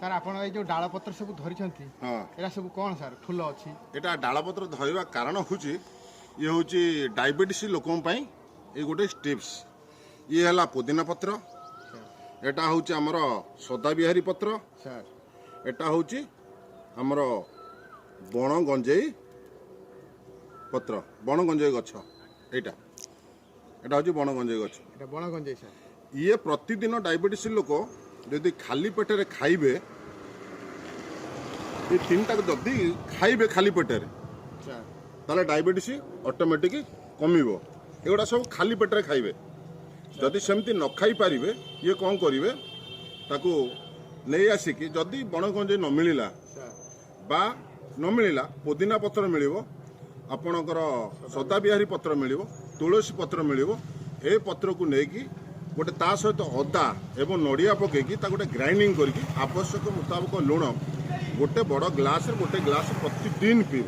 Sir, ଆପଣ ଏଇ ଯେଉଁ ଡାଳପତ୍ର ସବୁ ଧରିଛନ୍ତି, ହଁ, ଏଇଟା ସବୁ କ'ଣ ସାର୍? ଫୁଲ ଅଛି। ଏଇଟା ଡାଳପତ୍ର ଧରିବା କାରଣ ହେଉଛି, ଇଏ ହେଉଛି ଡାଇବେଟିସ୍ ଲୋକଙ୍କ ପାଇଁ ଏଇ ଗୋଟେ ଟିପ୍ସ। ଇଏ ହେଲା ପୋଦିନା ପତ୍ର, ଏଟା ହେଉଛି ଆମର ସଦାବିହାରୀ ପତ୍ର, ସାର୍, ଏଟା ହେଉଛି ଆମର ବଣ ଗଞ୍ଜେଇ ପତ୍ର, ବଣ ଗଞ୍ଜେଇ ଗଛ। ଏଇଟା ଏଟା ହେଉଛି ବଣ ଗଞ୍ଜେଇ ଗଛ। ଏଇଟା ବଣ ଗଞ୍ଜେଇ ସାର୍। ଇଏ ପ୍ରତିଦିନ ଡାଇବେଟିସ୍ ଲୋକ ଯଦି ଖାଲି ପେଟରେ ଖାଇବେ, ଏ ତିନିଟାକୁ ଯଦି ଖାଇବେ ଖାଲି ପେଟରେ, ସାର୍, ତାହେଲେ ଡାଇବେଟିସ୍ ଅଟୋମେଟିକ୍ କମିବ। ଏଗୁଡ଼ା ସବୁ ଖାଲି ପେଟରେ ଖାଇବେ। ଯଦି ସେମିତି ନ ଖାଇପାରିବେ, ଇଏ କ'ଣ କରିବେ, ତାକୁ ନେଇ ଆସିକି ଯଦି ବଣ ଗଞ୍ଜେଇ ନ ମିଳିଲା ସାର୍, ବା ନ ମିଳିଲା, ପୋଦିନା ପତ୍ର ମିଳିବ ଆପଣଙ୍କର, ସଦାବିହାରୀ ପତ୍ର ମିଳିବ, ତୁଳସୀ ପତ୍ର ମିଳିବ। ଏ ପତ୍ରକୁ ନେଇକି ଗୋଟେ ତା ସହିତ ଅଦା ଏବଂ ନଡ଼ିଆ ପକେଇକି ତାକୁ ଗୋଟେ ଗ୍ରାଇଣ୍ଡିଂ କରିକି ଆବଶ୍ୟକ ମୁତାବକ ଲୁଣ ଗୋଟେ ବଡ଼ ଗ୍ଲାସରେ ଗୋଟେ ଗ୍ଲାସ ପ୍ରତିଦିନ ପିଇବ।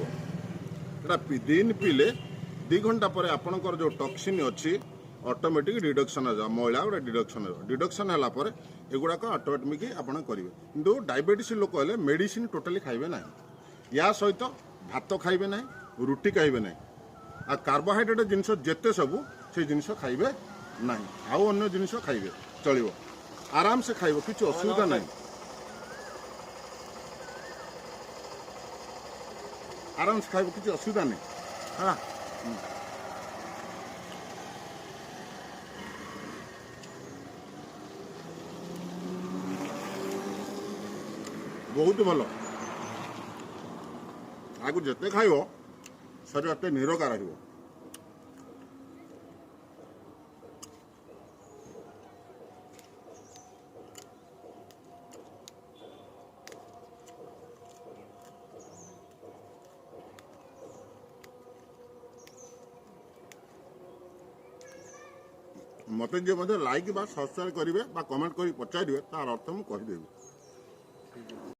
ଏଟା ଦିନ ପିଇଲେ 2 ଘଣ୍ଟା ପରେ ଆପଣଙ୍କର ଯେଉଁ ଟକ୍ସିନ୍ ଅଛି ଅଟୋମେଟିକ୍ ରିଡକ୍ସନ୍ ହେବ, ମଇଳା ଗୋଟେ ଡିଡକ୍ସନ୍ ହେବ। ଡିଡକ୍ସନ୍ ହେଲା ପରେ ଏଗୁଡ଼ାକ ଅଟୋମେଟିକ୍ ଆପଣ କରିବେ। କିନ୍ତୁ ଡାଇବେଟିସ୍ ଲୋକ ହେଲେ ମେଡ଼ିସିନ୍ ଟୋଟାଲି ଖାଇବେ ନାହିଁ। ୟା ସହିତ ଭାତ ଖାଇବେ ନାହିଁ, ରୁଟି ଖାଇବେ ନାହିଁ, ଆଉ କାର୍ବୋହାଇଡ୍ରେଟ୍ ଜିନିଷ ଯେତେ ସବୁ ସେ ଜିନିଷ ଖାଇବେ ନାହିଁ। ଆଉ ଅନ୍ୟ ଜିନିଷ ଖାଇବେ ଚଳିବ, ଆରାମସେ ଖାଇବ, କିଛି ଅସୁବିଧା ନାହିଁ। ଆରାମସେ ଖାଇବ, କିଛି ଅସୁବିଧା ନାହିଁ। ହେଲା, ବହୁତ ଭଲ। ଆଗକୁ ଯେତେ ଖାଇବ ଶରୀର ଏତେ ନିରୋଗା ରହିବ। ମୋତେ ଯିଏ ମଧ୍ୟ ଲାଇକ୍ ବା ସବସ୍କ୍ରାଇବ୍ କରିବେ ବା କମେଣ୍ଟ କରି ପଚାରିବେ, ତାର ଅର୍ଥ ମୁଁ କହିଦେବି।